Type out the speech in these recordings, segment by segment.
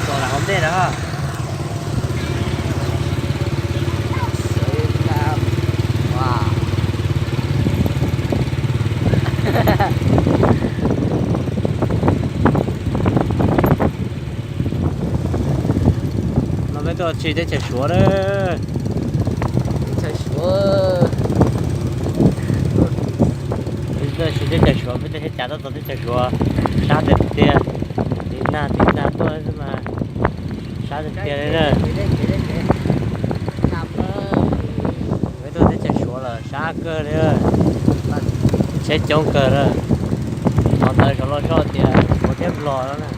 Txog ntawm hauv ntej lawm. No peb tuaj txog teb chaws Suav lawm. Teb chaws Suav. Peb tuaj txog teb chaws Suav, peb tuaj tsheb cav tuaj txog teb chaws Suav. Sab tiag tiag, tiv nag tiv nag tuaj xwb mas sab tiag tiag li na. Peb tuaj teb chaws Suav los sab kawg li, tsheb coob kawg na. Qhov ntawd saum loj zog tias Suav thiab Nplog no na.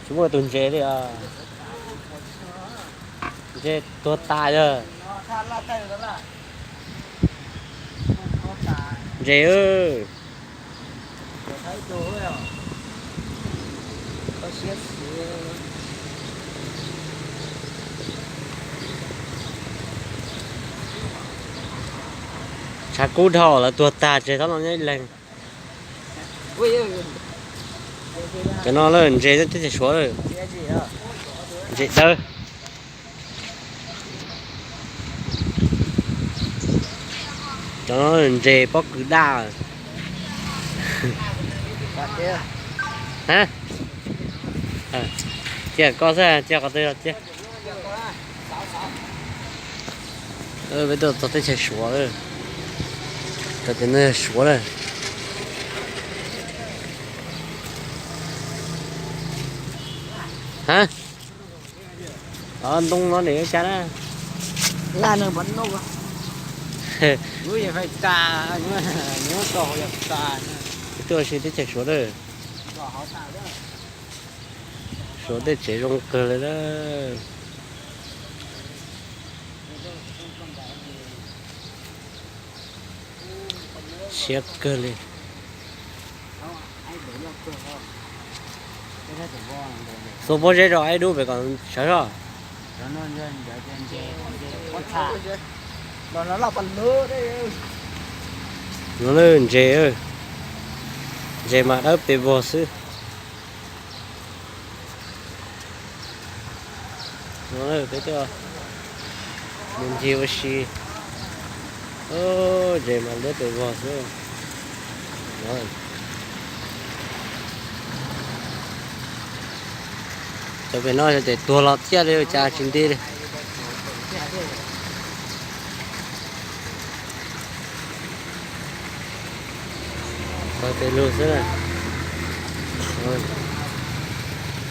Tsis muaj tus ntses li os. Ntses tuag tas yog. Ntses. Tshav kub dhau lawv tuag tag tseg txhob no nyob ib leeg. Cov no lawm ntses teb chaws Suav lawm. Ntses dawb. Cov no ntses pob kws daj. Cia koj xwb, cia qhov twg cia. Peb tuaj txog teb chaws Suav lawm. Txog teb chaws Suav lawm. Ha, ntoo no nim ua cas na? Peb tuaj ua si teb chaws Suav lawm. Suav tej tsev zoo kawg li lawm. Siab kawg li. Xuas pob zeb rau aib dub pem kom sawv zog. No ntses, ntses mas dawb pes vog xwb. Peb tuaj mus ncig ua si. Ntses mas dawb pes vog xwb. Cov pem no ces tuag los thiaj li cas tsis nti li. Pem lug xwb.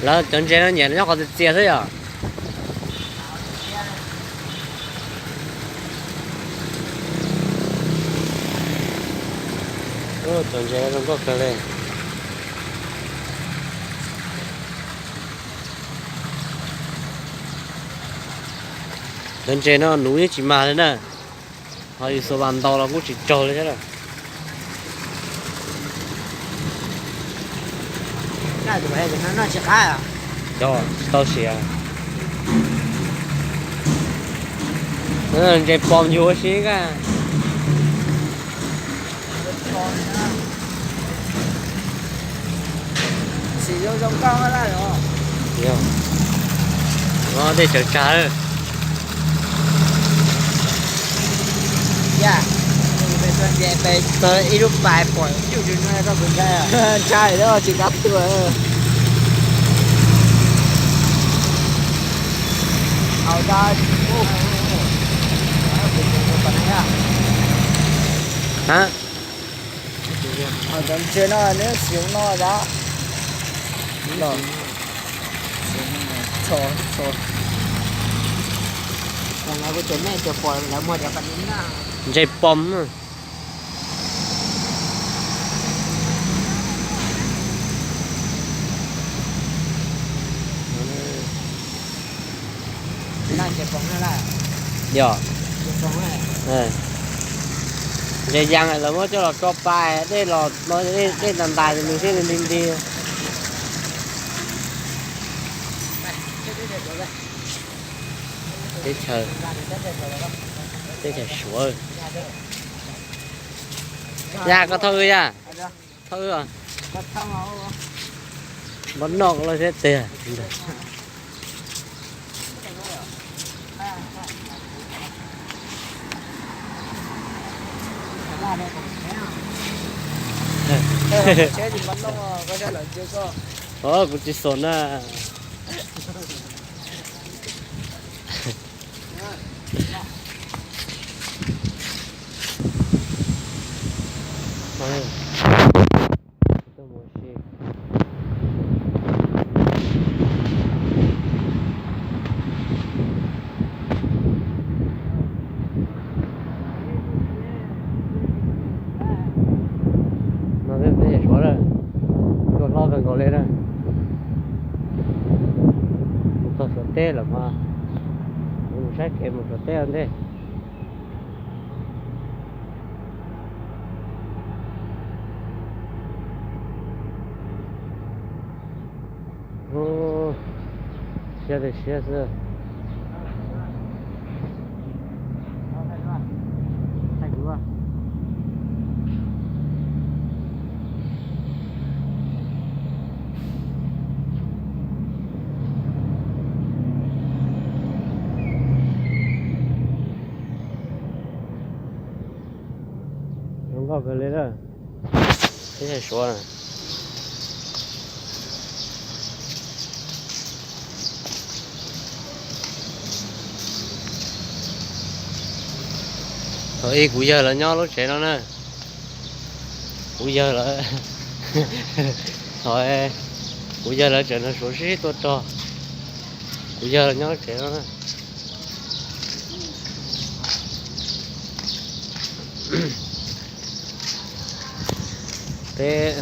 Lawv cov ntses no nyiam nyob qhov txias txias xwb yom. Cov ntses zoo nkauj kawg li. Cov ntses no nuv yeej tsis mag li na. Ho yus xuas vas ntaus los kuj tsis raug li thiab. Cov tsis tau siav. Ntses pom yus ua si ka. Tej cawv tsag. Ntshai lawm tsis kam tuaj. Hab, cov ntses no neb xyov no dab los. Ntses pom. Yog, ntses yas lawv muab coj los tso pa dej los no, dej ntais ntais nws thiaj li nti nti. Teb chaws, teb chaws Suav. Yog koj thauj wb, yog thauj wb, npab noj los thiab tiag. Kuv tsis xom na. No teb chaws Suav na, cua hlob kawg nkaus li na. Mus txog Suav teb lawm mas, mus saib kev mus Suav teb ua ntej. Siab tiag siab xwb. Zoo nkauj kawg li na, teb chaws Suav na. Thaum ub kuv yawg lawv nyob lub tsev no na. Kuv yawg lawv, thaum kuv yawg lawv tseem nrog Suav sib tuaj rog, kuv yawg lawv nyob lub tsev no na. Peb,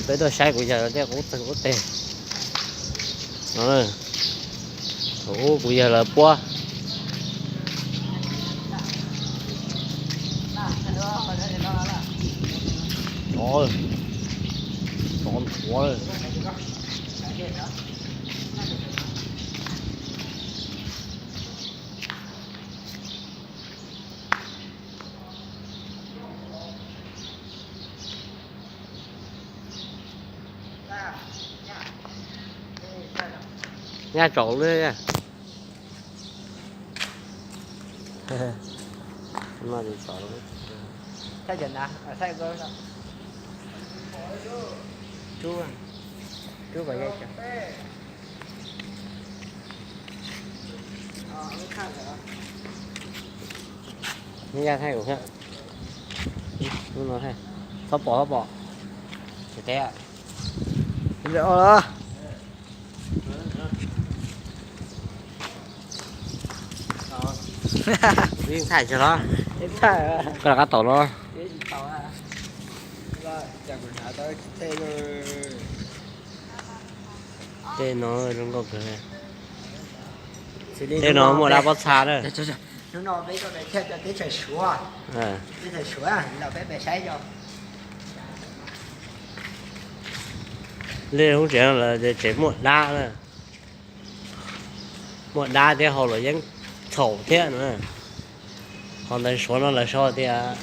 peb tuaj saib kuv yawg lawv tej qub txeeg qub teg no. Thaum ub kuv yawg lawv puab. Tsov, tsov ntxhuav. Nyaj tsaus li. Nyaj thaij kuv thiab. Txhob pom, txhob pom. Teb. Yeej thaij tsis los. Koj rov qab tau los. Tej no zoo nkauj kawg. Tej no muaj dab pob txha na. Hnub no peb tuaj saib cov teb chaws Suav, teb chaws Suav los peb pem saib cov. Lub tsev no lawv tsev muaj dab na. Muaj dab thiab hauv los yeeb txhaum thiab na. Qhov ntawv Suav no lawv sau tias,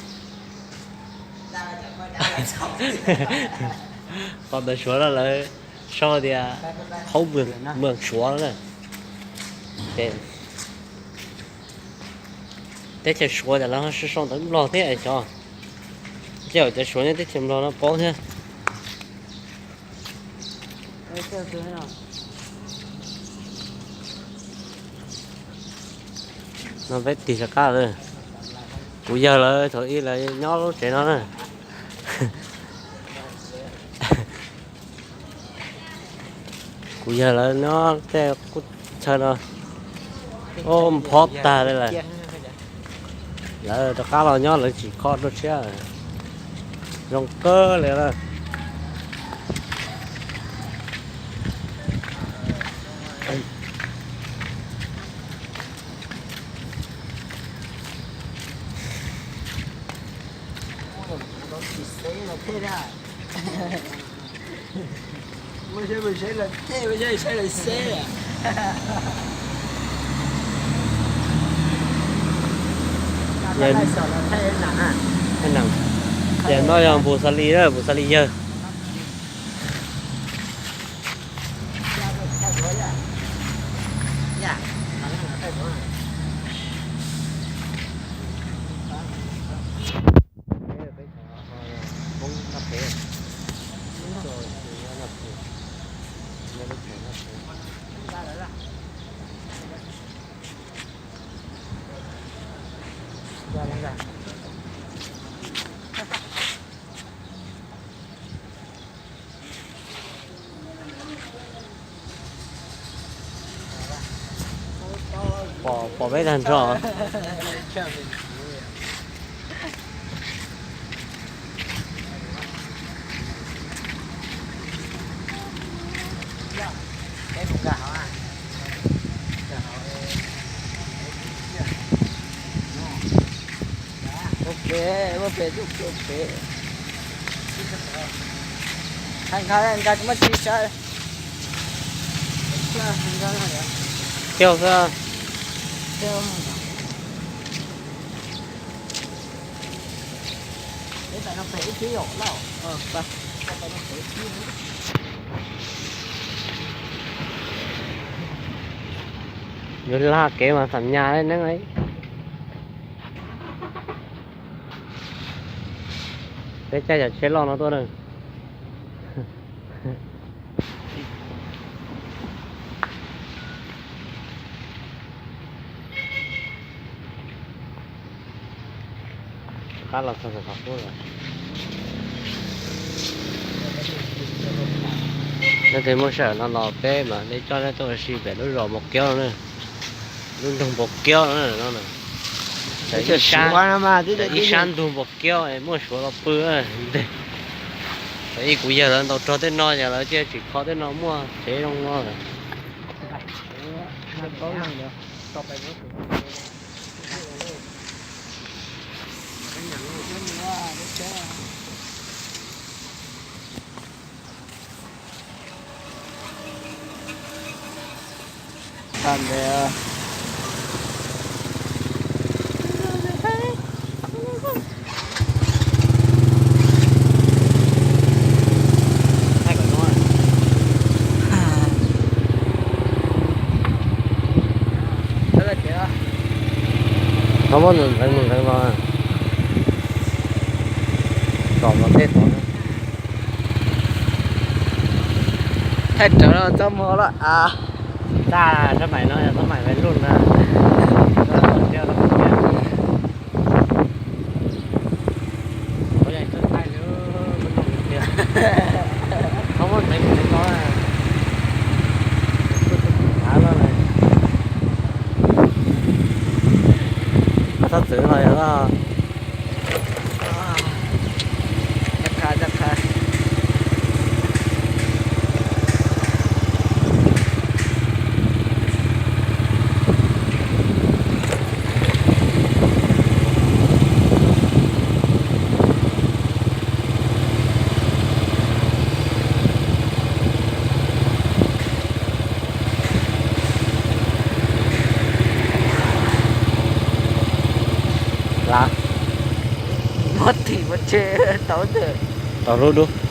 qhov ntawv Suav no lawv sau tias qhov mws, mws Suav na. Teb chaws Suav ces lawv sau ntawv Nplog thiab xyov. Ces cov Suav nyob teb chaws Nplog no paub thiab. No peb tig rov qab lawm. Kuv yawg lawv thaum ub lawv nyob lub tsev no na. Kuv yawg lawv nyob tej qub chaw no, ub, phob tag li lawm. Lawv rov qab los nyob lawv tsis kho dua tshiab. Zoo kawg li lawm. Ces no yog npus xas lis, npus xas lis yawg. Pom, pom peb tag nrho. Ua pem, ua pem, ua pem. Hais nkag, nkag tsis muaj tsis sawv. Thiauj xwb. Yuav lag kev mas xam nyas neeb. Peb caij cov tsheb loj no tuaj na. Qab los txog saum qhov qub lawm. Leej twg muaj sij hawm no los peb mam li coj nej tuaj ua si pem lub zos Npau Kiaub no na, lub nroog Npau Kiaub no na. Ib sab ntug Npau Kiaub muaj suav los pw nteg. Ib kuv yawg lawv ntaus rog tej no yog lawv thiaj tsis kho tej no muaj tsev zoo no lawm. Txhob muab ntxeev mus ntxeev los, kom los tej tod. Thaij rawv no txob muag lawm av. Tag, txhob maim no yog txhob maim ve luj na. Txhob muab ntxeev mus ntxeev los. Txhob txwv los yog. Lav. Muab tim ua tsheb tau ntawm. Tau lub dub.